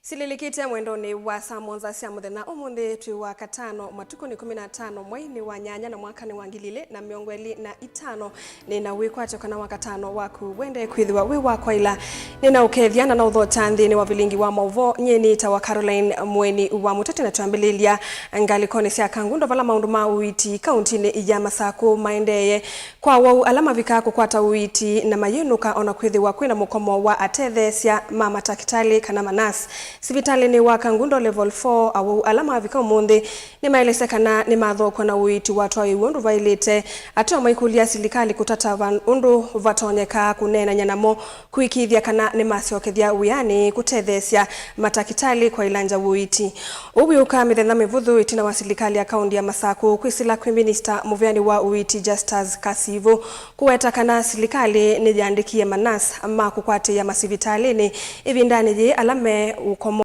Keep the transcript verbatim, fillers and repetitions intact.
Silĩlĩkĩte mwendonĩ wa saa mũonza sya mũthenya ũmũnthĩ, twĩ wa katano, matukũ nĩ kũmi na atano, mweinĩ wa nyanya na mwaka nĩ wa ngili ilĩ na mĩongo ĩlĩ na itano. Nĩ na wĩkwatyo kana wa katano waku wende kwĩthĩwa wĩ wa kwaĩla. Nĩ na ũkethya na na ũthokya nthĩnĩ wa vilingi wa maũvoo. Nyie nĩ ta wa Caroline Mweni wa Mũteti, na twambĩlĩlya ngalĩkonĩ sya Kangundo, vala maũndũ ma ũiiti kauntinĩ ya Masakũ maendeeye. Kwa wau, ala mavikaa kũkwata ũiiti na mayĩnũka, o na kwĩthĩwa kwĩna mũkomo wa atetheesya ma matakĩtalĩ kana manasi sivitalĩnĩ wa Kangundo Level four, awau ala mavika ũmũnthĩ nĩmaelesya kana nĩmathokw'a na ũiiti watwaĩĩw'e ũndũ vaĩlĩte, ateo maikũlya silikalĩ kũtata va-, ũndũ vatonyeka kũneenany'a namo kũĩkĩĩthya kana nĩmasyokethya wĩanĩ kũtetheesya matakĩtalĩ kwaĩlangya ũiiti. Ũu wĩũka mĩthenya mĩvũthũ ĩtina wa silikalĩ ya kaunti ya Masakũ kwĩsĩla kwĩ minista mũveani wa ũiiti Justus Kasivu kũweta kana silikalĩ nĩyĩandĩkie manasi ma kũkwatĩĩa masivitalĩnĩ ĩvindanĩ yĩĩ ala me ũkomo.